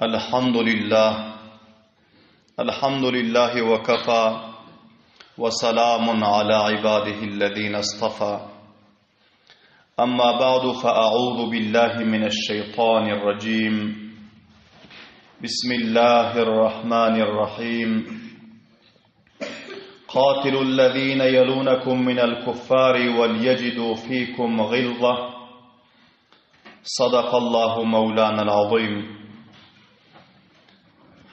الحمد لله الحمد لله وكفى وسلام على عباده الذين اصطفى أما بعد فأعوذ بالله من الشيطان الرجيم بسم الله الرحمن الرحيم قاتلوا الذين يلونكم من الكفار وليجدوا فيكم غلظة صدق الله مولانا العظيم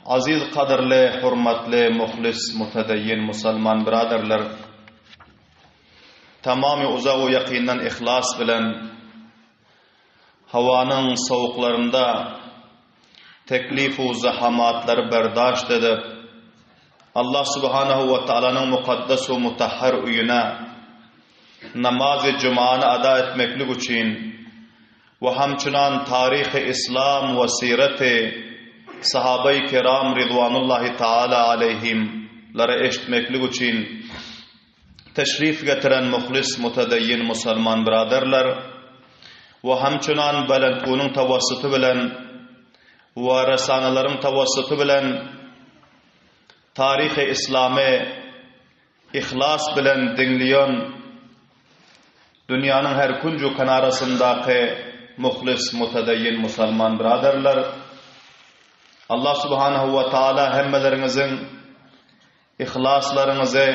Aziz gadyrly, hormatly, muhlis, mutedeyyin musulman biraderler! Tamamy uzak we ýakyndan yhlas bilen howanyň sowuklarynda teklif-u zahamatlary berdaşt edip, Allah subhanahu we taalanyň mukaddes we mutahhar öýüne namazy jumany ada etmeklik üçin we hamçynan taryhy yslam we syrety sahabai kiram ridwanullahi taala aleýhim lary eşitmeklik üçin teşrif getiren muhlis mutedeýin musalman byraderler we hamçynan belentgunyň tawassuty bilen we resanalaryň tawassuty bilen taryhy yslamy yhlas bilen diňleýän dünýäniň her künju kenarasyndaky muhlis mutedeýin musalman byraderler Allah subhanahu we taala hemmeleriňiziň Yhlaslaryňyzy,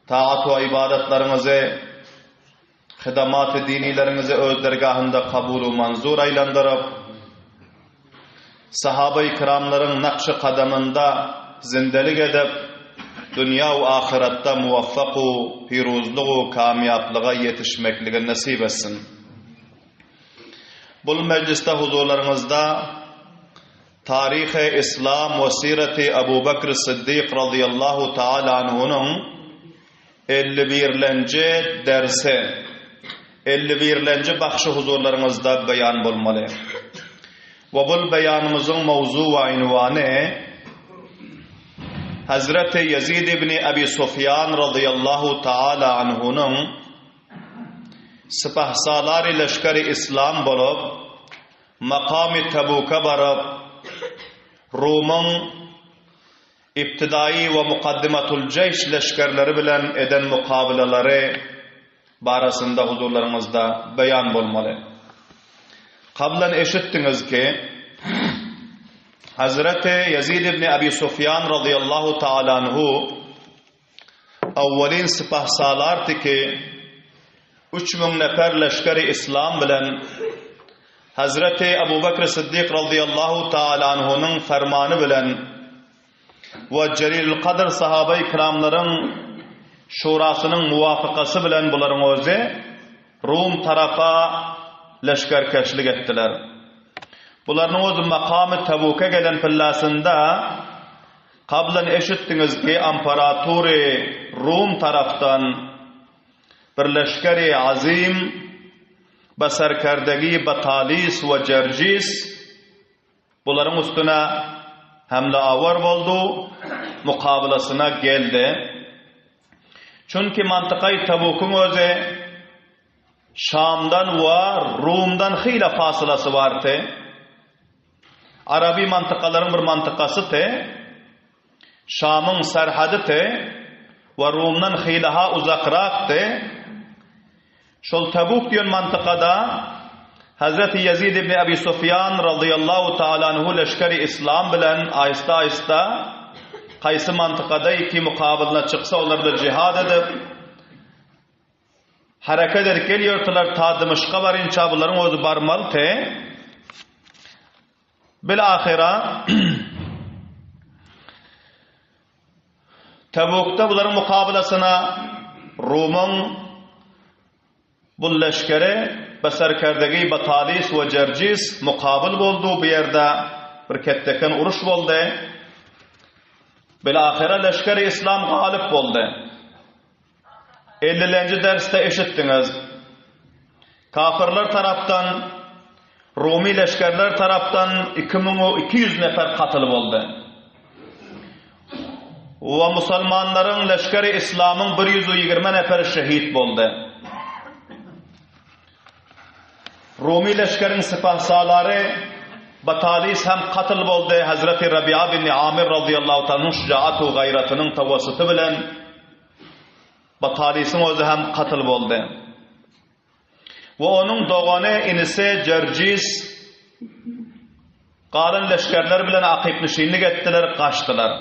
taat we ybadatlaryňyzy, hydamat-y dinileriňizi öz dergahynda kabul-u manzur aýlandyryp, sahabai kiramlaryň nakşy kadamynda zindelik edip, dünýä we ahyretde muwaffak-u piruzlyg-u kamýaplyga ýetişmekligi nesip etsin. Bul mejlisde huzurlaryňyzda Taryhy Yslam we Syreti Abu Bekr Syddyk razyýallahu taala anhunyň 51-lenji dersi, 51-lenji bahşy huzurlaryňyzda beýan bolmaly. We bul beýanymyzyň mowzu we ünwany Hazreti Ýezid ibn Abi Sufýan razyýallahu taala anhunyň Sypahsalary leşgeri Yslam bolup, Makamy Tebuka baryp, Rumyň Ibtidaýy we Mukaddimatul-Jeýş leşgerleri bilen eden mukabylalary barasynda huzurlaryňyzda beýan bolmaly. Kablan eşitdiňiz ki, Hazreti Ýezid ibn Abi Sufýan razyýallahu taala anhu Awwalyn sypahsalardy ki, 3000 nefer leşgeri yslam bilen Hazreti Abu Bekr Syddyk razyýallahu taala anhunyň fermany bilen we Jelilülkadr sahabai kiramlaryň şurasynyň muwafykasy bilen bularyň özi Rum tarapa leşgerkeşlik etdiler. Bularynyň özi makamy Tebuke gelen pillasynda Kablan eşitdiňiz ki amparatury Rum tarapdan bir leşgeri azym be serkerdegi Batalis we Jerjis bularyň üstüne hemleawar boldy, mukabylasyna geldi. Çünki mantykaý Tabukyň özi Şamdan we Rumdan hyla fasylasy bardy. Araby mantykalaryň bir mantykasy te, Şamyň serhady te we Rumdan hylaha uzakrak te. Şol Tabuk diýen mantykada Hazreti Ýezid ibn Abi Sufýan razyýallahu taala anhu leşgeri Islam bilen aýysta-aýysta kaýsy mantykada ki mukabylyna çyksa olar bilen jihad edip, Hereket edip gelýärdiler ta Dymyşka barynça bularyň özi barmaly te. Bil ahyra Tebukda bularyň mukabylasyna Rumyň bu leşgeri be serkerdegi Batalis we Jerjis mukabyl boldy bu ýerde bir ketdeken uruş boldy. Bil ahyra leşgeri Islam galyp boldy. Ellilenji dersde eşitdiňiz. Kapyrlar tarapdan, Rumy leşgerler tarapdan 2200 nefer katyl boldy. We musulmanlaryň leşgeri islamyň 120 neferi şehit boldy. Rumy leşgeriň sypahsalary. Batalis hem katl boldy, Hezreti Rabia bin Amir razyýallahu taala anhuň şujaat-u gaýratynyň tawassuty bilen Batalisiň özi hem katl boldy. We onuň dogany, inisi Jerjis galan leşgerler bilen akypnişinlik etdiler, gaçdylar.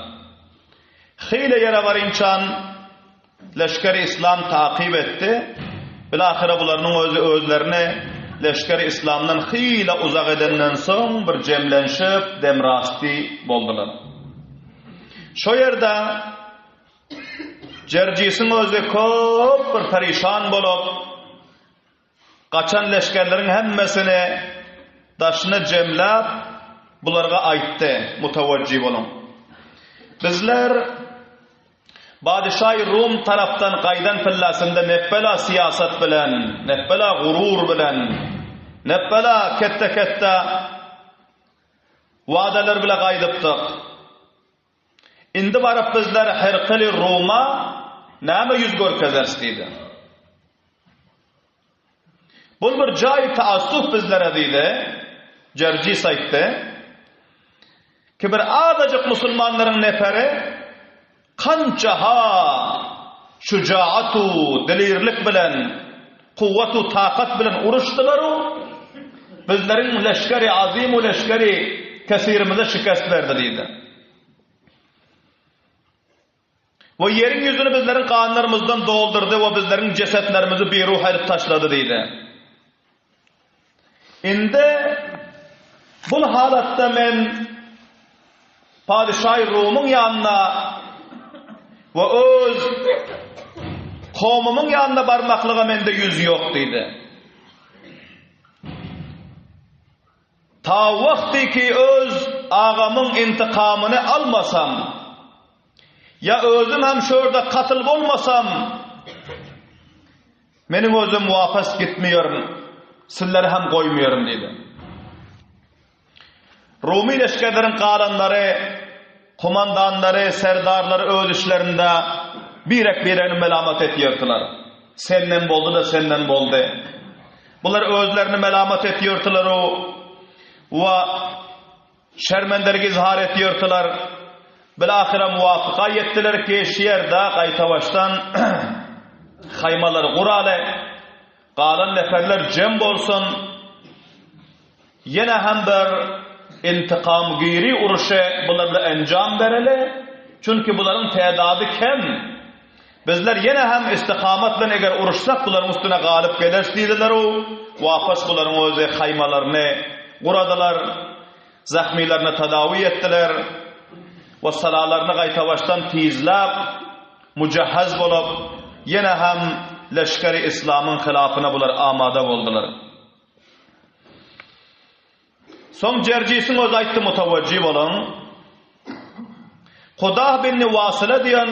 Hile ýere barynçan leşgeri yslam takyp etdi. Bilahyra bularynyň özi özlerini leşgeri yslamdan hile uzak edenden soň bir jemlenşip demrasty boldular. Şo ýerde Jerjisiň özi köp bir perişan bolup, gaçan leşgerleriň hemmesini daşyna jemläp, bularga aýtdy, Mutawajjy boluň. Bizler Patyşaýy Rum tarapdan gaýdan pillasynda nepbela syýasat bilen, nepbela gurur bilen, nepbela ketde-ketde wadalar bile gaýdypdyk. Indi baryp bizler Herkeli Ruma näme ýüz görkezeris diýdi. Bul bir jaý taassuf bizlere diýdi. Jerjis aýtdy. Ki bir azajyk musulmanlaryň neferi kança-ha şujaat-u dilirlik bilen, kuwwat-u takat bilen uruşdylar-u, bizleriň leşgeri azym-u leşgeri kesirimize şikest berdi diýdi. We ýeriň ýüzüni bizleriň ganlarymyzdan doldurdy we bizleriň jesetlerimizi biruh edip taşlady diýdi. Indi bul halatda men Patyşaý Rumyň ýanyna we öz kowmumyň ýanyna barmaklyga mende ýüz ýok diýdi. Ta wagty ki öz agamyň intikamyny almasam, ýa özüm hem şu ýerde katyl bolmasam, meniň özüm wapas gitmeýerin, sizleri hem goýmaýaryn diýdi. Rumy leşgerleriň galanlary, komandanlary, serdarlary öz işlerinde birek-biregini melamat etýärdiler. Senden boldy-da, senden boldy. Bular özlerini melamat etýärdiler we şermendelik izhar etýärdiler. Bilahyra muwapyka ýetdiler ki, şu ýerde gaýtabaşdan haýmalary guraly, galan neferler jem bolsun. Ýene hem bir intikamgiri uruşy bular bilen enjam bereli, çünki bularyň tädady kem. Bizler ýene hem istikamat bilen eger uruşsak bularyň üstüne galyp geleris diýdiler-u, wapas bularyň özi haýmalaryny guradylar, zahmylaryny tadawi etdiler we salalaryny gaýtabaşdan tizläp, mujahhaz bolup, ýene hem leşgeri islamyň hylafyna bular amada boldular. Soň Jerjisiň özi aýtdy mutawajjy boluň. Kudah bin Wasyla diýen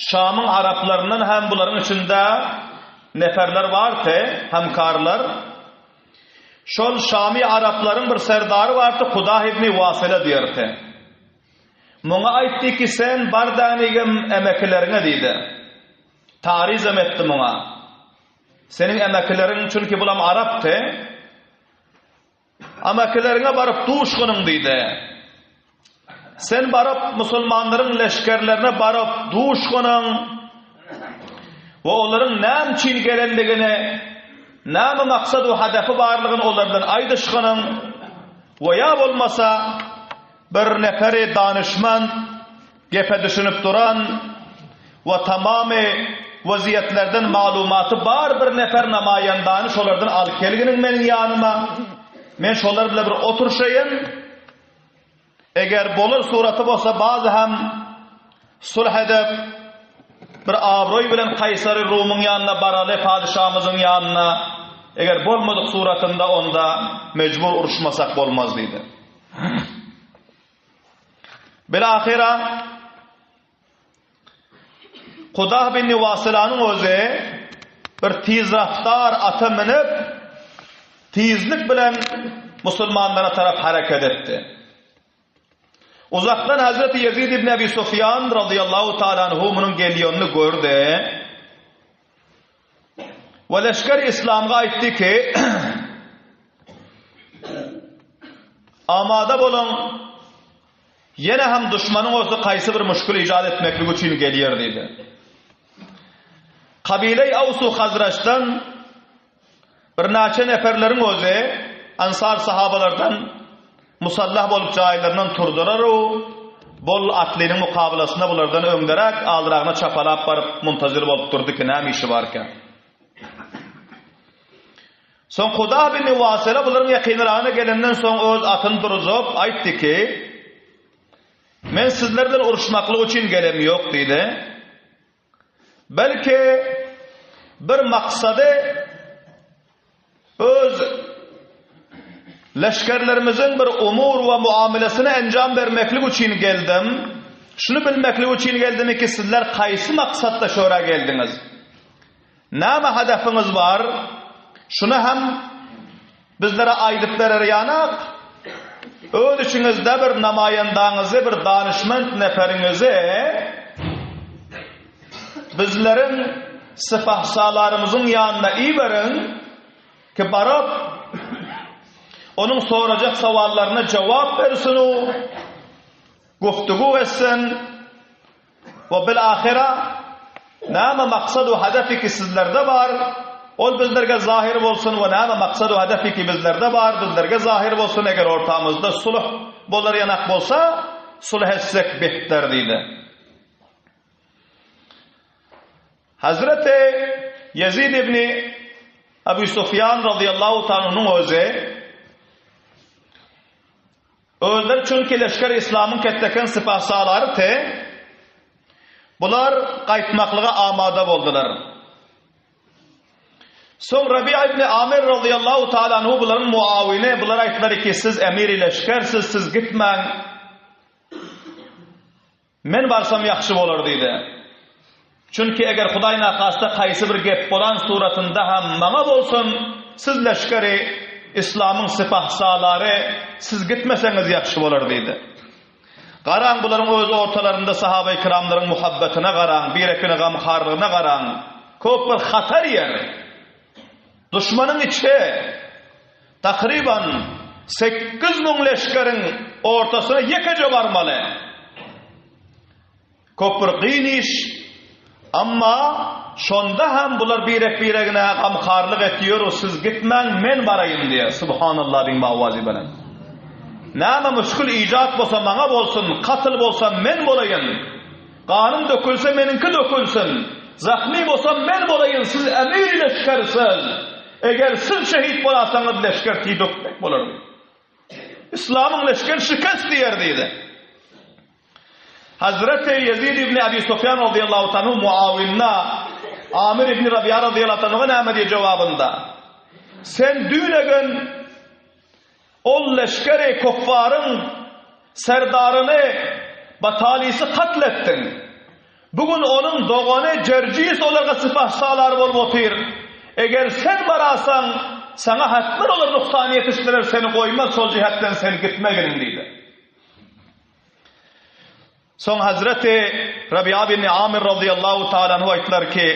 Şamyň araplaryndan hem bularyň içinde neferler bardy, hemkarlar. Şol Şamy araplaryň bir serdary bardy, Kudah ibn Wasyla diýerdi. Muňa aýtdy ki, sen bar dänigim emekileriňe diýdi. Taryzam etdi muňa. Seniň emekileriň, çünki bulam arapdy. Emekileriňe baryp duşgunyň diýdi. Sen baryp musulmanlaryň leşgerlerine baryp duşgunyň we olaryň näme üçin gelendigini, näme maksat we hedefi barlygyny olar bilen aýdyşgynyň we ýa bolmasa bir neferi danyşmand Gepe düşünip duran we tamamy weziýetlerden malumaty bar bir nefer namaýandany şolardan alyp gelginiň meniň ýanyma. Men şolar bile bir oturşaýyn. Eger bolar suraty bolsa bazy hem sulh edip bir abraý bilen Kaýsary Rumyň ýanyna baraly padyşamyzyň ýanyna. Eger bolmadyk suratynda onda mejbur uruşmasak bolmaz diýdi. Bilahyra Kudah bin Wasylanyň özi bir tizraftar ata münüp, tizlik bilen musulmanlara tarap hereket etdi. Uzakdan Hazreti Ýezid ibn Abi Sufýan radiyallahu taala anhu munuň gelýänini gördi. We leşger İslamga aýtdy ki, Amada boluň, ýene hem duşmanyň bolsa kaýsy bir muşkul ijat etmeklik üçin gelýär diýdi. Kabileý Awsu Hazraçdan birnäçe neperleriň özi Ansar sahabalardan musallah bolup jaýlaryndan turdular-u, bol atlynyň mukabylasynda bulardan öňderäk aldyragyna çapalap baryp muntazir bolup durdy ki, näme işi barka. Soň Huda bin Wasela bularyň ýakynragyna gelenden soň öz atyny duruzyp, aýtdy ki, Men sizler bilen uruşmaklyk üçin gelem ýok diýdi. Belki bir maksady öz leşgerlerimiziň bir umur we muamelesini enjam bermeklik üçin geldim. Şuny bilmeklik üçin geldim ki, sizler kaýsy maksatda şora geldiňiz? Näme hedefiňiz bar? Şuny hem bizlere aýdyp berer ýanak, öz içiňizde bir namaýandaňyzy, bir danyşment neperiňizi bizleriň sypahsalarymyzyň ýanyna iberiň ki, baryp, onuň sorajak sowallaryna jogap bersin-u, guftugu etsin. We bil-ahyra näme maksat we hedefi ki sizlerde bar, ol bizlerge zahir bolsun we näme maksat we hedefi ki bizlerde bar, bizlerge zahir bolsun, eger ortamyzda sulh bolar ýanak bolsa, sulh etsek behter diýdi. Hazreti Ýezid ibni Abu Sufýan razyýallahu ta'ala anhunyň özi Özleri çünki leşger yslamyň ketdeken sypahsalary te, bular gaýtmaklyga amada boldular. Soň Rabi'a ibn Amir razyýallahu taala anhu bularyň muawini, bular aýtdylar ki, siz emiri leşgersiz, siz gitmäň. Men barsam ýahşy bolar diýdi. Çünki eger Hudaý nahasta haýsy bir gep bolan suratynda hem maňa bolsun, siz leşgeri, yslamyň sypahsalary, siz gitmeseňiz ýahşy bolar diýdi. Garaň bularyň öz ortalarynda sahabaýy kiramlaryň muhabbetyna garaň, bir-ekine gamharlygyna garaň. Köp bir hatar ýer. Duşmanyň içi. Takryban 8000 leşgeriň ortasyna ýekeje barmaly. Köp bir kyn iş. Amma şonda hem bular birek-biregine gamharlyk etýär, siz gitmäň, men baraýyn diýýär. Subhanallah diýiň bawazy bilen. Näme müşgil ijat bolsa maňa bolsun, katyl bolsa men bolaýyn. Ganym dökülse meniňki dökülsin. Zahmy bolsam men bolaýyn, siz emir leşgersiz. Eger siz şehit bolasaňyz leşger tidökmek bolar. Islamyň leşgeri şikest diýer diýdi. Hazreti Ýezid ibn Abi Sufýan radiyallahu ta'ala muawinna Amir ibn Rabi'a radiyallahu ta'ala näme diýdi jogabynda? Sen düýnegen Ol leşgeri küffaryň serdaryny Batalysy katl etdiň. Bu gün onuň dogany Jerjis olarga sypahsalar bolup otyr. Eger sen barasaň, saňa hetmen olar nuksan ýetişdirer, seni goýmaz, şol jihetden sen gitmegin diýdi. Soň Hazreti Rabi'a bin Amir razyýallahu taala anhu aýtdylar ki,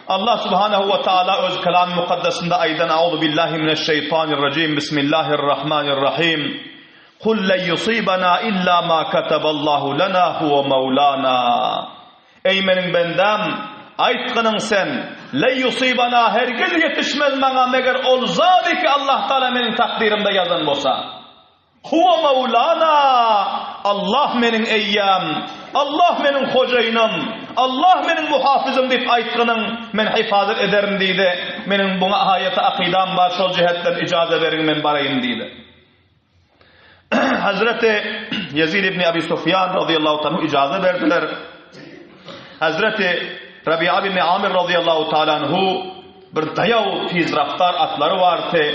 Allah subhanehu we taala öz Kelamy mukaddesinde aýdan Auzu billahi mineşşeýtanirrajim Bismillahirrahmanirrahim Kul len yusibana illa ma kataballahu lana huwe mawlana Eý meniň bendäm, aýtgynyň sen, Len yusibana hergiz ýetişmez maňa meger ol zady ki Allah taala meniň takdyrymda ýazan bolsa. Huwa Mawlana, Allah meniň eýäm, Allah meniň hojaýynym, Allah meniň muhafyzym diýip aýtgynyň men hifazat ederin diýdi. Meniň buňa aýata akydam bar, şol jihetden ijaza beriň men baraýyn diýdi. Hazreti Ýezid ibn Abi Sufýan radiyallahu ta'ala ijaza berdiler. Hazreti Rabi'a ibn Amir radiyallahu ta'ala anhu bir daýaw tiz raftar atlary bardy.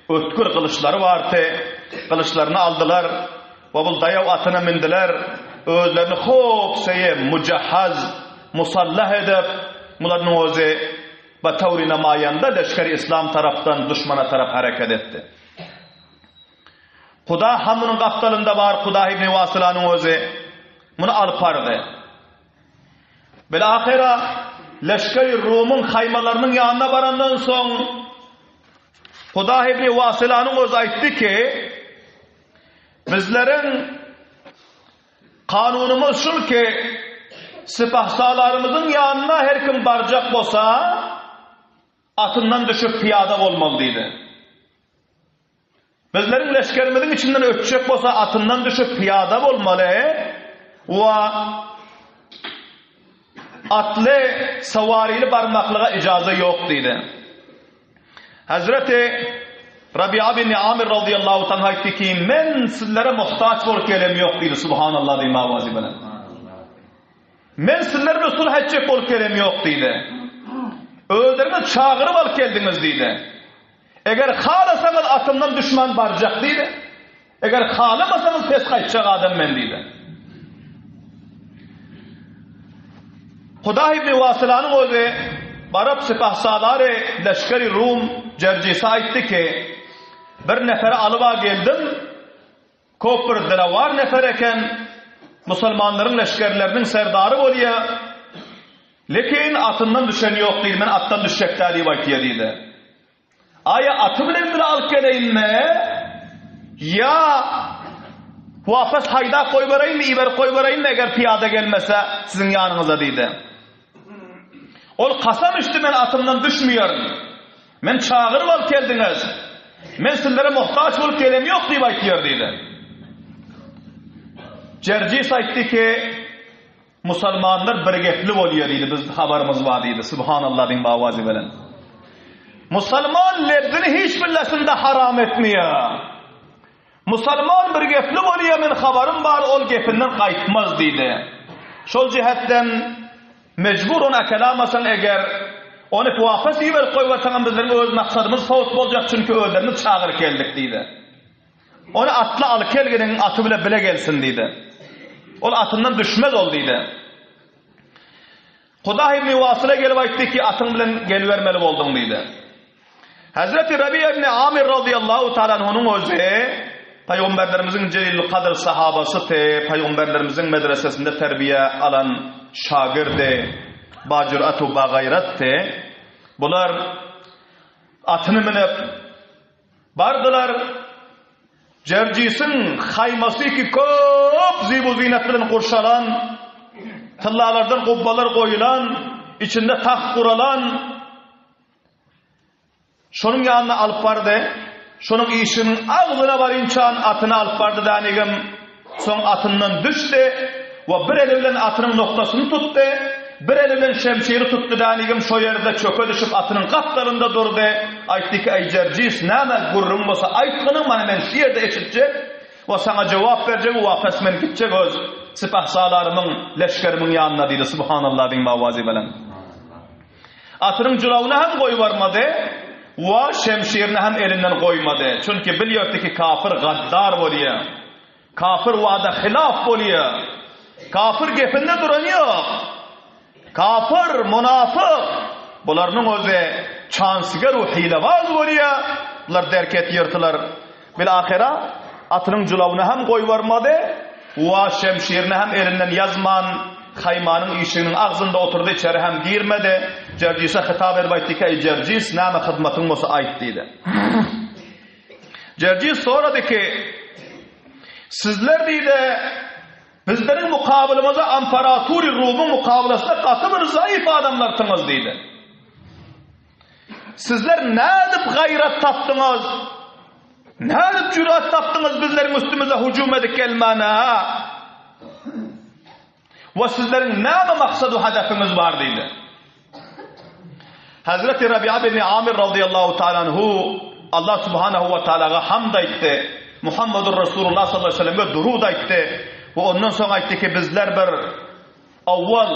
Ötgür gylyçlary bardy. Gylyçlaryny aldylar we bul daýaw atyna mündiler. Özlerini hop seýe mujahhaz, musallah edip, mularynyň özi batawry namaýanda leşgeri yslam tarapdan duşmana tarap hereket etdi. Kuda ham munuň gapdalynda bar, Kuda ibn Wasylanyň özi muny alyp bardy. Bilahyra leşgeri Rumyň haýmalarynyň ýanyna barandan soň Huda ibn Wasylanyň özi aýtdy ki, Bizleriň kanunymyz şul ki, sypahsalarymyzyň ýanyna her kim barjak bolsa, atyndan düşüp pyýada bolmaly diýdi. Bizleriň leşgerimiziň içinden ötjek bolsa atyndan düşüp pyýada bolmaly we atly sawaryly barmaklyga ijaza ýok diýdi. Hazreti Rabi'a bin Amir radıyallahu ta'ala aýtdy ki, men sizlere muhtaç bolup gelem ýok diýdi. Subhanallah diýme awazy bilen. Men sizler bilen sulh etjek bolup gelem ýok diýdi. Özleriňiz çagyryp alyp geldiňiz diýdi. Eger halasaňyz atymdan düşman barjak diýdi. Eger halamasaňyz pes gaýtjak adam men diýdi. Hudaý ibn Wasylanyň özi baryp sypahsalary leşgeri Rum Jerjise aýtdy ki, bir neferi alyba geldim, kop bir dilewar nefer eken, musulmanlaryň leşgerleriniň serdary bolýa, lekin atyndan düşen ýok diýdi, men atdan düşjek däl diýip aýtýa diýdi. Aýa aty bilen bile alyp geleýinmi? Ýa wapas haýdap goýbereýinmi, iberip goýbereýinmi, eger pyýada gelmese siziň ýanyňyza diýdi. Ol kasam içdi, men atymdan düşmeýärin. Men çagyryp alyp geldiňiz. Men sizlere muhtaç bolup gelem ýok diýip aýtýar diýdi. Jerjis aýtdy ki, Musalmanlar bir gepli bolýar diýdi, biz habarymyz bar diýdi. Subhanallah diýiň bawazy bilen. Musalman lebzini hiç bir lesinde haram etmeýär. Musalman bir gepli bolýar, men habarym bar, ol gepinden gaýtmaz diýdi. Şol jähetden mejbur ony äkelamasaň eger, ony wapas iberip goýberseňem bizleriň öz maksadymyz sowut boljak, çünki özlerimiz çagyryp geldik diýdi. Ony atly al kelginiň aty bile bile gelsin diýdi. Ol atyndan düşmez ol diýdi. Kudah ibn Wasyla gelip aýtdy ki, atyň bilen gelibermeli bolduň diýdi. Hazreti Rabi'a ibn Amir radıyallahu ta'ala anhunyň özi Pygamberlerimiziň jelil kadyr sahabasydy, Pygamberlerimiziň medresesinde terbiýe alan şagirdi, bajürat we bagaýratdy. Bular atyny münüp Bardylar. Jerjisiň haýmasy ki köp zibu-zynat bilen gurşalan, tyllalardan gubbalar goýulan, içinde tagt guralan, şonuň ýanyna alyp bardy. Şonuň işiginiň agzyna barynçan atyny alyp bardy dänigim. Soň atyndan düşdi we bir eli bilen atynyň noktasyny tutdy, bir eli bilen şemşiri tutdy dänigim şo ýerde çöke düşüp atynyň gapdalynda durdy. Aýtdy ki, Eý Jerjis, näme gürrüň bolsa aýtgynyň mana men şu ýerde eşitjek we saňa jogap berjek we pes men gitjek öz sypahsalarymyň, leşgerimiň ýanyna diýdi. Subhanallah diýiň bawazy bilen. Atynyň jylawyny hem goýbarmady we şemşirini hem elinden goýmady. Çünki bilýärdi ki kafir gaddar bolýar. Kafir wada hylaf bolýar. Kafir gepinde duran ýok. Kafir, munafyk, bularynyň özi çansyger we hilebaz bolýar. Bular derk et ýyrtylar. Bil-ahyra atynyň jylawyny hem goýbarmady we şemşirini hem elinden ýazman, haýmanyň işiginiň agzynda oturdy, içeri hem girmedi. Jerjise hitap edip aýtdy ki, Eý Jerjis, näme hyzmatyň bolsa aýt diýdi. Jerjis sorady ki, Sizler diýdi, bizleriň mukabylymyza amparatury Rumyň mukabylasynda gaty bir zaýyf adamlarsyňyz diýdi. Sizler nädip gaýrat tapdyňyz? Nädip jürat tapdyňyz bizleriň üstümize hüjüm edip gelmäne? We sizleriň näme maksadu hedefiňiz bar diýdi. Hazreti Rabi'a bin Amir radıyallahu ta'ala anhu Allah subhanahu we taalaga hamd aýtdy. Muhammedur Rasulullah sallallahu aleyhi ve selleme durud aýtdy we ondan soň aýtdy ki bizler bir awwal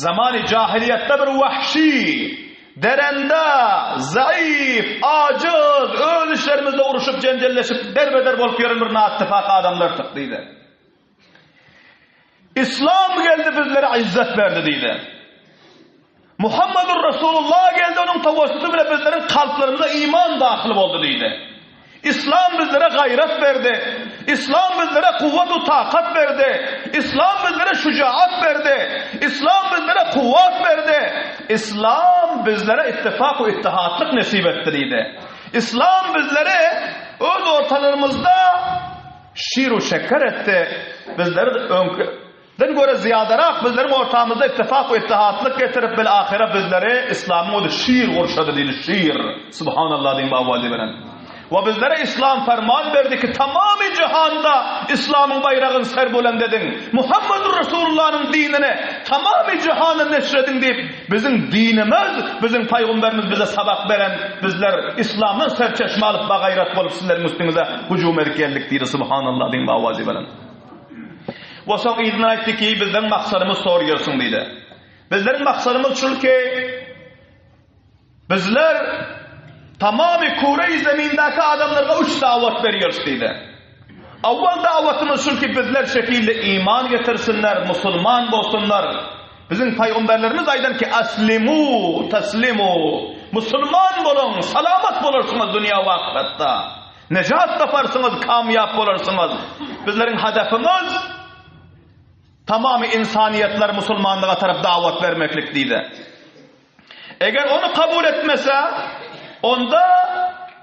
zamany jahiliýetde bir wahşi, derende, zaif, ajiz, öz işlerimizde uruşyp jenjelleşip derbeder bolup ýören bir naattifak adamlardyk diýdi. Islam geldi bizlere izzet berdi diýdi. Muhammedur Rasulullah geldi onuň tawassuty bilen bizleriň kalplarymyza iman dahyl boldy diýdi. Islam bizlere gaýrat berdi. Islam bizlere kuwwat u takat berdi. Islam bizlere şujaat berdi. Islam bizlere kuwwat berdi. Islam bizlere ittifak we ittihatlyk nesip etdi diýdi. Islam bizlere öz ortalarymyzda. Şir-u şeker etdi. Bizleri öňki den görä zyýadarak bizleriň ortamyzda ittifak we ittihatlyk getirip bil ahyra bizleri Islamyň özi şir gurşady diýdi şir. Subhanallah diýiň owazy bilen. We bizlere Islam ferman berdi ki tamamy jahanda Islamyň baýragyny serbulend ediň. Muhammedur Resulullanyň dinini tamamy jahana neşrediň diýip biziň dinimiz biziň paýgumberimiz bize sabak beren bizler Islamdan serçeşme alyp bagaýrat bolup sizleriň üstüňize hüjüm edip geldik diýdi Subhanallah diýiň owazy bilen. We soň yzyndan aýtdy ki bizleriň maksadymyz sorýarsyň diýdi. Bizleriň maksadymyz şul ki Bizler tamamy küre-i zemindäki adamlarga üç dawat berýäris diýdi. Awwal dawatymyz şul ki bizler şekilde iman getirsinler, musulman bolsunlar. Biziň paýgamberlerimiz aýdan ki aslimu taslimu musulman boluň, salamat bolarsyňyz dünýä we ahyretde. Nejat taparsyňyz, kamýap bolarsyňyz. Bizleriň hadafymyz tamamy ynsanyýetler musulmanlyga tarap dawat bermeklik diýdi. Eger ony kabul etmese, onda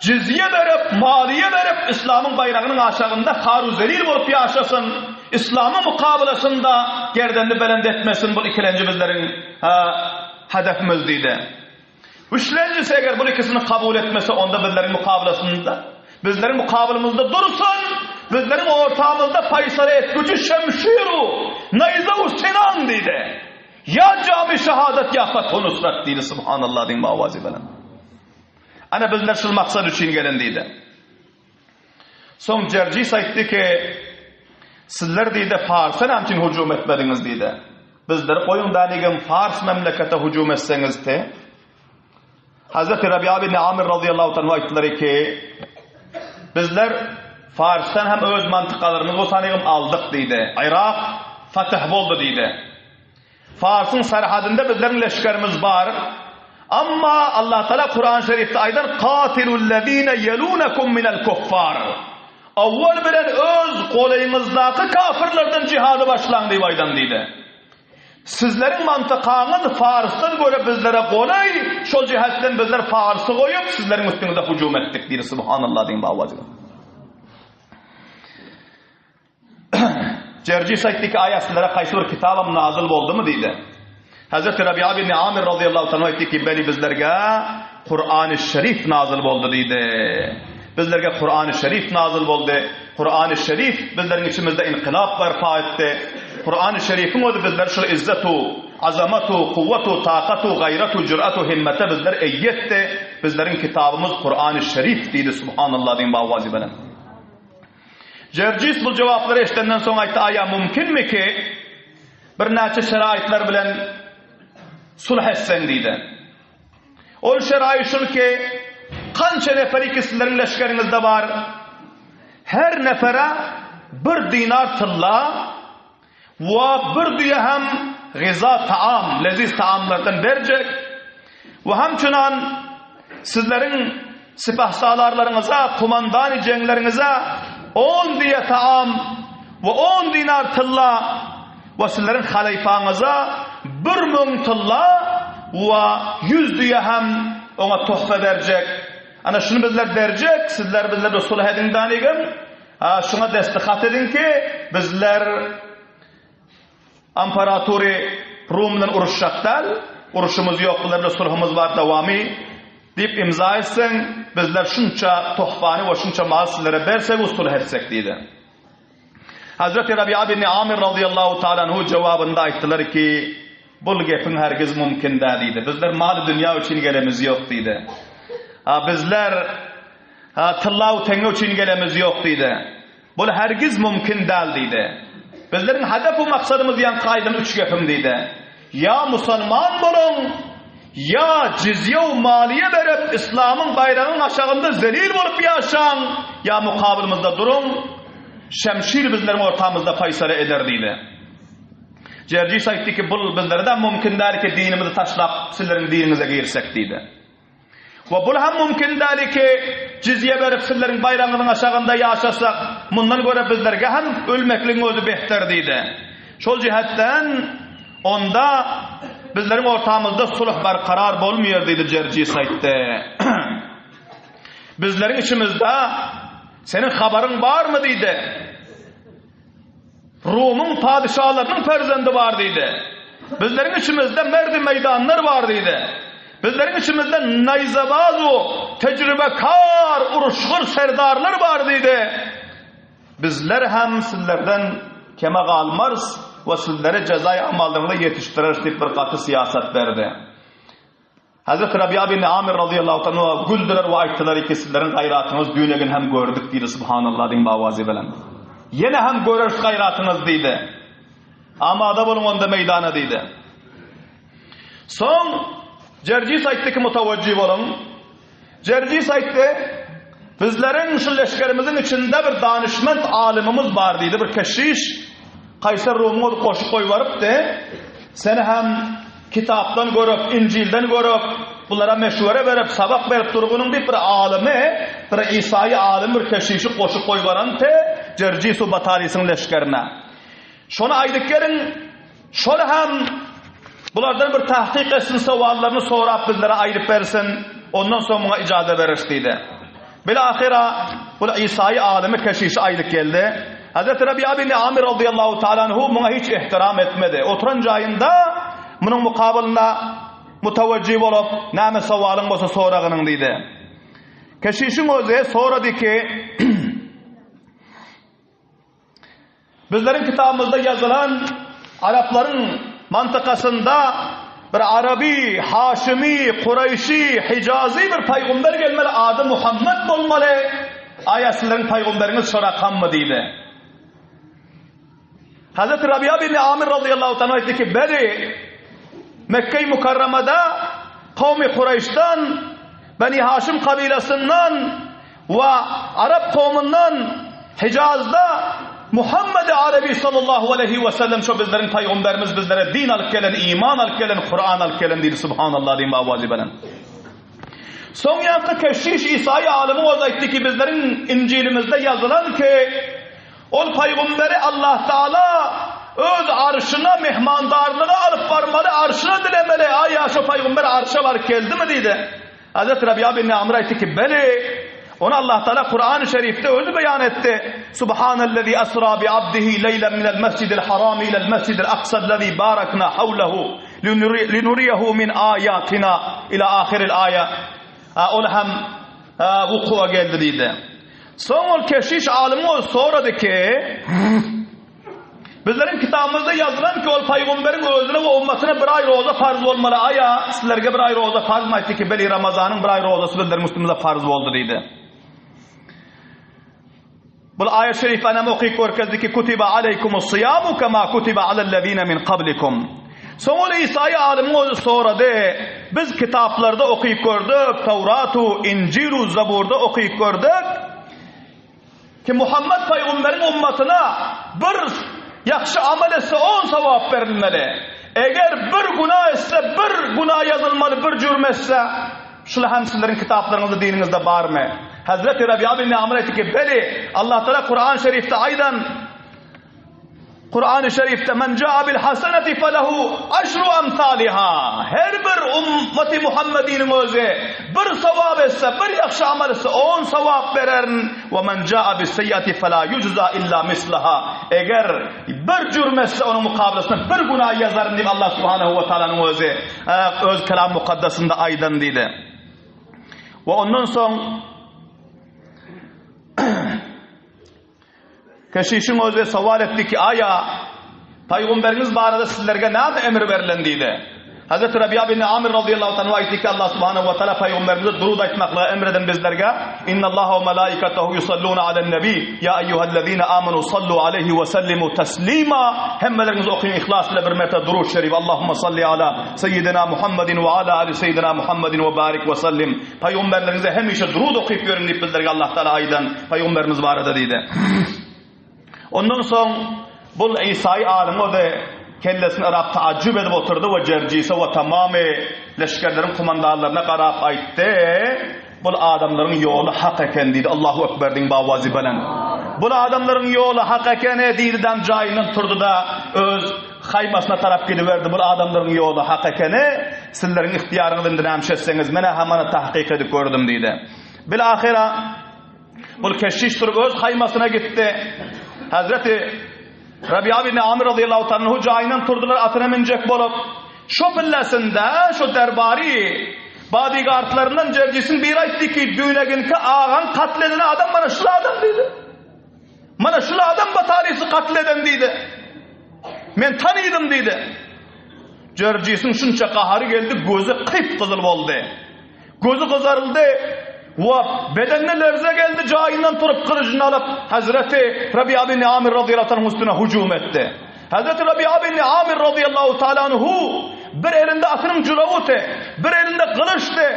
jizýe berip, maliýe berip, yslamyň baýragynyň aşagynda haru-zelil bolup ýaşasyn, yslamyň mukabylasynda gerdenini belent etmesin, bul ikilenji bizleriň hedefimiz diýdi. Üçlenjisi eger bul ikisini kabul etmese, onda bizleriň mukabylasynda, bizleriň mukabylymyzda dursun, bizleriň ortamyzda faýsala etgüji şemşiru, naýza-u sinan diýdi. Ýa jamy şahadat ýa fathu nusrat diýdi subhanallah diýiň owazy bilen. Ana bizler şul maksat üçin gelen diýdi. Soň Jerjis aýtdy ki, sizler diýdi Farsa näme üçin hüjüm etmediňiz diýdi. Bizleri goýuň dänigem Fars memlekete hüjüm etseňiz te. Hazreti Rabia bin Amir radıyallahu anhu aýtdylar ki, bizler Farsdan hem öz mantykalarymyzy bolsanygym aldyk diýdi. Irak fatih boldy diýdi. Farsyň serhadynda bizleriň leşgerimiz bar. Amma Allah Taala Kuran Şerifde aýdan Katilul-lezine yelunekum minel kuffar. Awwal bilen öz golaýyňyzdaky kafirlerden jihady başlaň diýip aýdan diýdi. Sizleriň mantykaňyz Farsdan görä bizlere golaý, şol jähetden bizler Farsy goýup sizleriň üstüňize hüjüm etdik diýdi. Subhanallah diýiň bawajyk. Jerjis aýtdy ki, aýa sizlere haýsy bir kitabam nazyl boldumy diýdi. Hazreti Rabia bin Amir radıyallahu ta'ala aýtdy ki, beli bizlerge Kur'an-ı Şerif nazyl boldy diýdi. Bizlerge Kur'an-ı Şerif nazyl boldy. Kur'an-ı Şerif bizleriň içimizde inkılap barpa etdi. Kur'an-ı Şerifiň özi bizleri şul izzetu, azamatu, kuwwatu, takatu, gaýratu, jür'atu, himmete bizler eýe etdi. Bizleriň kitabymyz Kur'an-ı Şerif diýdi. Subhanallah diýin bawazy bilen. Jerjis bu jogaplary eşidenden soň aýtdy, Aýa mümkinmi ki, birnäçe şeraýytlar bilen sulh etseň diýdi. Ol şeraýyt şul ki, kança nefer iki sizleriň leşgeriňizde bar, her nefere bir dinar tylla we bir düýe hem gyza taam, leziz taamlardan berjek we hemçünan sizleriň sipahsalarlaryňyza, kumandany jeňleriňize on düýe taam we on dinar tylla we sizleriň halypaňyza 1000 tylla we 100 düýe hem oňa tohfe berjek. Ana şuny bizler berjek, sizler bizlerle sulh ediň danigim. Ha, şuňa destihat ediň ki, bizler Amparatury Rum bilen uruşjak däl, uruşymyz ýok, bular bilen sulhumyz bar dawamy diýip imza etseň, bizler şunça tohfany we şunça maly sizlere bersek we sulh etsek diýdi. Hazreti Rabia bin Amir razyýallahu taala anhu jogabynda aýtdylar ki, Bul gepiň hergiz mümkin däl diýdi. Bizler maly dünýä üçin gelemiz ýok diýdi. Ha, bizler ha, tylla we teňňe üçin gelemiz ýok diýdi. Bul hergiz mümkin däl diýdi. Bizleriň hedef we maksadymyz ýaňky aýdan üç gepim diýdi. Ýa musulman boluň, ýa jizýe we maliýe berip islamyň baýragynyň aşagynda zelil bolup ýaşaň, ýa mukabylymyzda duruň, şemşir bizleriň ortamyzda faýsala eder diýdi. Jerjis aýtdy ki, bul bizlere-de mümkin däl ki dinimizi taşlap sizleriň diniňize girsek diýdi. We bul hem mümkin däl ki, jizýe berip sizleriň baýragyňyzyň aşagynda ýaşasak, mundan görä bizlerge hem ölmekligiň özi behter diýdi. Şol jähetden onda bizleriň ortamyzda sulh barkarar bolmaýar diýdi Jerjis aýtdy. Bizleriň içimizde seniň habaryň barmy diýdi. Rumyň padyşalarynyň perzendi bar diýdi. Bizleriň içimizde merdi meýdanlar bar diýdi. Bizleriň içimizde naýzabaz we tejribekar uruşgyr serdarlar bar diýdi. Bizler hem sizlerden keme galmarys we sizleri jezaý amallaryňyza ýetişdireris diýip bir gaty syýasat berdi. Hazreti Rabia bin Amir razyýallahu taala güldüler we aýtdylar ki, sizleriň gaýratyňyzy düýnegin hem gördük diýdi, Subhanallah diýiň bawazy bilen. Ýene hem göreris gaýratyňyzy diýdi. Amada boluň onda meýdana diýdi. Soň Jerjis aýtdy ki, mutawajjy boluň. Jerjis aýtdy, Bizleriň şu leşgerimiziň içinde bir danyşment alymymyz bar diýdi, bir keşiş, Kaýsar Rumyň özi goşup goýbarypdy. Sen hem kitapdan görüp, Injilden görüp, bulara meşwere berip, sabak berip durgunyň diýip bir alymy, bir isaýy alymy, bir keşişi goşup goýbaranty Jerjisu Batarisiň leşgerine. Şony aýdyp geliň, Şol hem bulardan bir tahkyk etsin, sowallaryny sorap bizlere aýdyp bersin, ondan soň muňa ijaza bereris diýdi. Bilahyra bul isaýy alymy keşişi aýdyp geldi. Hazreti Rabi'a bin Amir razyýallahu taala anhu muňa hiç ehtiram etmedi. Oturan jaýynda munuň mukabylynda mutawajjy bolup, näme sowalyň bolsa soragynyň diýdi. Keşişiň özi sorady ki, Bizleriň kitabymyzda ýazylan araplaryň mantykasynda bir araby, haşymy, kureýşi, hijazy bir paýgumber gelmeli, ady Muhammet bolmaly. Aýa sizleriň paýgumberiňiz şo rakammy diýdi. Hazreti Rabia bin Amir razyýallahu taala aýtdy ki, Beli Mekge-i Mukarramada kowmy Kureýşden, Beni Haşym kabilasyndan We arap kowmundan Hijazda Muhammedi Arabi sallallahu aleýhi we sellem şo bizleriň paýgamberimiz bizlere din alyp gelen, iman alyp gelen, Kuran alyp gelen diýdi Subhanallah diýip awazy belent. Soň ýaňky keşiş Isaýy alymyň özi aýtdy ki bizleriň Injilimizde ýazylan ki ol paýgamberi Allah Taala öz arşyna mehmandarlyga alyp barmaly, arşyna dilemeli, aýa şo paýgamber arşa baryp geldimi diýdi. Hazreti Rabia bin Amr aýtdy ki, Beli, ony Allah Taala Kurany Şerifde özi beýan etdi. Subhanellezî esra bi abdihi leýlen minel mescidil harami ilel mescidil aksallezî barakna hawlehu linuriyehu min aýatina ila ahiril aýa. Ha, ol hem wukuwa geldi diýdi. Soň ol keşiş alymyň özi sorady ki, Bizleriň kitabymyzda ýazylan ki ol paýgamberiň özüne we ummatyna bir aý roza farz bolmaly aýa sizlerge bir aý roza farzmy aýtdy ki beli ramazanyň bir aý rozasy bizleriň üstümize farz boldy diýdi. Bul aýat şerifäni hem okyp görkezdi ki kutiba aleýkumus syýamu kema kutiba alellezine min kablikum. Soň ol Isaýy alymyň özi sorady, biz kitaplarda okyp gördük, Tawratu, Injilu, Zaburda okyp gördük. Ki Muhammet pygamberiň ummatyna bir ýagşy amal etse on sogap berilmeli. Eger bir günä etse bir günä ýazylmaly bir jürm etse. Şul hem sizleriň kitaplaryňyzda diniňizde barmy? Hazreti Rabia bin Amr aýtdy ki beli Allah Taala Kuran Şerifde aýdan Kurany Şerifde Men jaa bil haseneti felehu aşru emsaliha Her bir ummeti Muhammediniň özi bir sogap etse, bir ýagşy amal etse on sogap bererin we men jaa bis seýýati fela ýujza illa mislaha Eger bir jürm etse onuň mukabelasynda bir günä ýazaryn diýip Allah subhanehu we taalanyň özi öz kelam mukaddasynda aýdan diýdi. We ondan soň Keşişiň özi sowal etdi ki, Aýa, Pygamberiňiz barada sizlerge näme emir berlen diýdi. Hazreti Rabia bin Amir razyýallahu anhu aýtdy ki, Allah subhanahu we taala Pygamberimize durud aýtmaklyga emr eden bizlerge, Innallaha we malaikatahu yusalluna alen nebi, ýa eýýuhellezine amanu sallu aleýhi we sellimu taslima. Hemmeleriňiz okyň yhlas bile bir mertebe durud şerif. Allahumma salli ala seýýidina Muhammedin we ala ali seýýidina Muhammedin we barik we sellim. Pygamberleriňize hemişe durud okyp ýörüň diýip bizlerge Allah Taala aýdan pygamberimiz barada diýdi. Ondan soň bul Isaýy alyň özi kellesini yrap taajjub edip oturdy we Jerjise we tamamy leşgerleriň kumandanlaryna garap aýtdy, Bul adamlaryň ýoly hak eken diýdi. Allahu ekber diýiň bawazy belent. Bul adamlaryň ýoly hak ekeni diýdi-de jaýyndan turdy-da öz Haýmasyna tarap gidiberdi, bul adamlaryň ýoly hak ekeni, sizleriň ygtyýaryňyz indi näme iş etseňiz, men-ä hamana tahkyk edip gördüm diýdi. Bilahyra, bul keşiş turup öz haýmasyna gitdi. Hezreti. Rabi'a bin Amir razyýallahu taala anhu jaýyndan turdular, atyna münjek bolup. Şo pillesinde şo derbary bodyguardlaryndan Jerjisiň biri aýtdy ki, Düýneginki agaň katl eden adam mana şul adam diýdi. Mana şul adam Batarysy katl eden diýdi. Men tanydym diýdi. Jerjisiň şunça gahary geldi, gözi gyp-gyzyl boldy. Gözi gyzaryldy we bedenine lerze geldi, jaýyndan turup gylyjyny alyp, Hezreti Rabi'a bin Amir razyýallahu anhuň üstüne hüjüm etdi. Hezreti Rabi'a bin Amir razyýallahu taala anhu bir elinde atynyň jylawydy, bir elinde gylyçdy.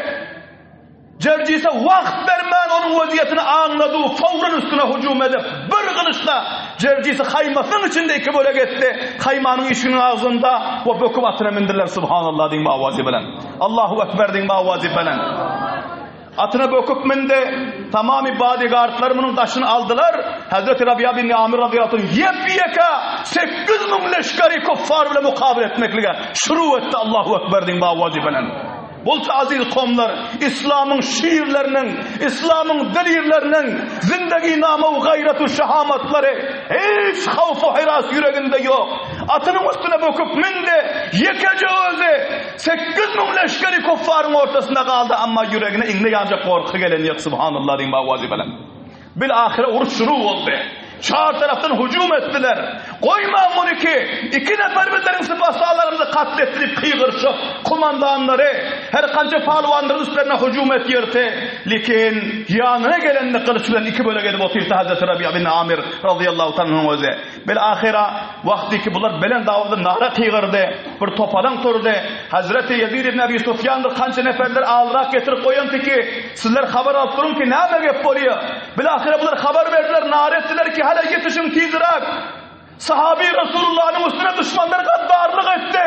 Jerjise wagt bermän onuň weziýetini aňlady we fowran üstüne hüjüm edip, bir gylyçla Jerjisi haýmasynyň içinde iki bölek etdi. Haýmanyň işiginiň agzynda we böküp atyna mindiler, Subhanallah diýen owazy bilen. Allahu Ekber diýen owazy bilen. Atyna böküp mindi. Tamamy bodyguardlar munuň daşyny aldylar. Hazreti Rabia bin Amir radiyallahu anh ýep-ýeke 8000 leşgeri kuffar bilen mukabil etmeklige şuru etdi Allahu Ekber diýen owazy bilen. Bolsa aziz komlar, Islamyň şirleriniň, Islamyň delirleriniň zindeginama we gaýrat-u şahamatlary hiç howf-u heras ýüreginde ýok. Atynyň üstüne böküp mündi, ýekeje özi 8000 leşgeri kuffaryň ortasynda galdy, amma ýüregine iňňe ýaljak gorky gelen ýok, Subhanallah diýen owazy bilen. Bil-ahyra uruş şuru boldy. Çar tarapdan hüjüm etdiler. Goýmaň muny ki, iki nefer bizleriň sypahsalarymyzy katl etdi diýip gygyryşyp, kumandanlary, her kança palwanlaryň üstlerine hüjüm etýärdi. Lekin ýanyna gelende gylyç bilen iki bölek edip otyrdy Hazreti Rabi'a bin Amir razyýallahu taala anhuň özi. Bil-ahyra wagty ki bular belent awazda nara gygyrdy, bir topalaň turdy. Hazreti Ýezid ibn Abi Sufýandyr kança neferler alrak getirip goýandy ki, Sizler habar alyp duruň ki, näme gep bolýa? Bilahyra bular habar berdiler, nara etdiler ki, hälä ýetişiň tizräk! Sahaby Resulullanyň üstüne duşmanlar gaddarlyk etdi.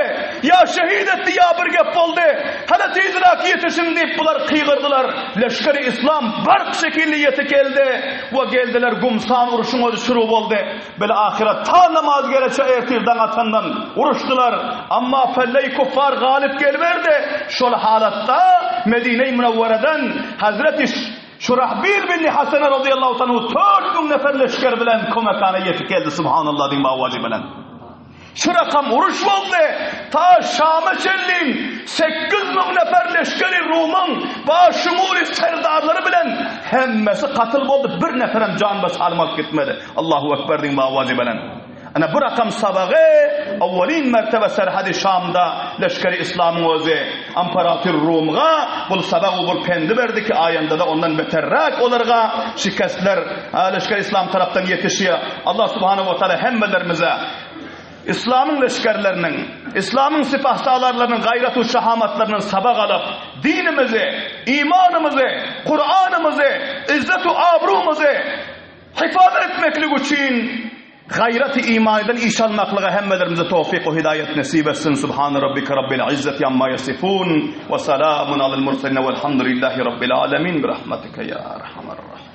Ýa şehit etdi, ýa bir gep boldy. Hälä tizräk ýetişiň diýip bular gygyrdylar. Leşgeri yslam bark şekilli ýetip geldi we geldiler gumsan urşuň özi şuru boldy. Bil-ahyra ta namaz geleçe ertir daň atandan uruşdylar. Amma pelleý kuffar galyp geliberdi. Şol halatda Medine-i Münewwereden Hazreti Şurahbil bin Hasene razyýallahu taala anhu 4000 nefer leşger bilen kömekana ýetip geldi. Subhanallah diýiň owazy bilen. Şu rakam uruş boldy. Ta Şama çenli 8000 nefer leşgeri Rumyň baş şumuli serdarlary bilen hemmesi katyl boldy. Bir neferem jan baş salym alyp gitmedi. Allahu Ekber diýiň owazy bilen. Ana bu rakam sabagy awwalin mertebe serhedi Şamda leşgeri Islamyň özi Amperator Rumga bul sabak u bul pendi berdi ki aýandada ondan beterräk olarga şikestler leşgeri Islam tarapdan ýetişýär. Allah Subhanahu we Taala hemmelerimize Islamyň leşgerleriniň, Islamyň sypahsalarlarynyň gaýrat u şahamatlaryndan sabak alyp, dinimizi, imanymyzy, Kuranymyzy, izzet u abrumyzy hyfazat etmeklik üçin Gaýraty imanydan iş almaklyga hemmelerimize towfyk we hidaýat nesip etsin. Subhane rabbike rabbil izzeti amma ýasifun we salamun alel murselin welhamdulillahi rabbil alemin bi rahmetike ýa erhamer rahimin.